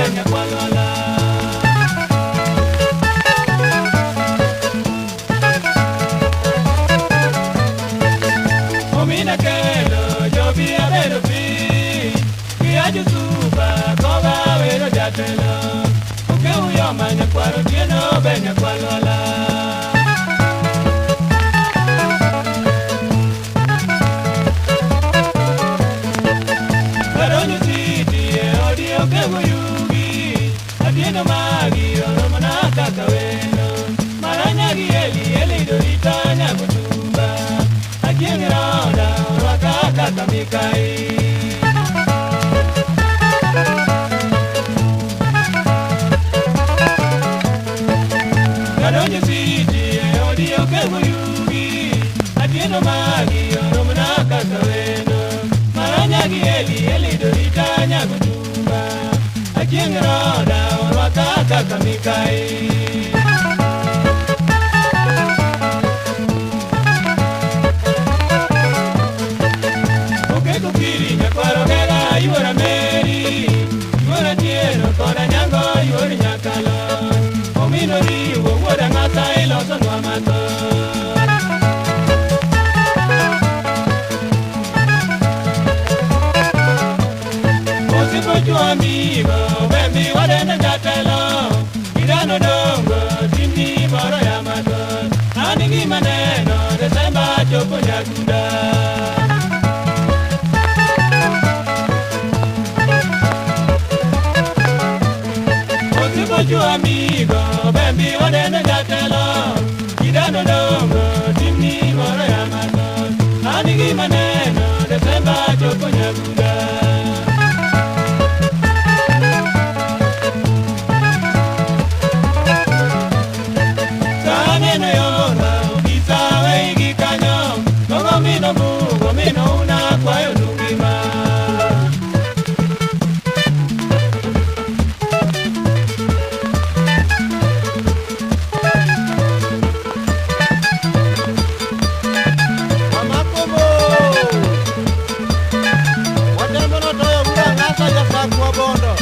benya kwalola. Omina kelo jobi abedo pi Kia Yusufa koga wero jatelo Oke uyoma nyakwaro tieno benya kwalola. Karonyo siti e odi oke yugi Atieno magi oromo na kaka wendo Maranya gi eli eli dorita nyagotumba Achieng' roda orwaka kaka mikai. Kadonjo siti e odi oke yugi Atieno magi oromo na kaka wendo Maranya gi eli eli dorita nyagotumba Achieng' roda orwaka kaka mikai. Okeko kiri nyakwaro gega yuora Meri Yuora Tieno koda nyango yuor nyakalo Omino riwo wuod ang'ata ilosonwa mathoth. Osipo chuo amigo bembi wadendo jatelo Girano dongo timni moro ya mathoth An gima neno Desemba chopo nyagunda. Osipo chuo amigo bembi wadendo jatelo Girano dongo timni moro ya mathoth An gima neno Desemba chopo nyagunda. Saneno yora obisa weigi kanyo Gogo mino bugo mino una kwayo nungima. Amakomo. Watembo notoyo wuod Ang'asa jasakwa Bondo.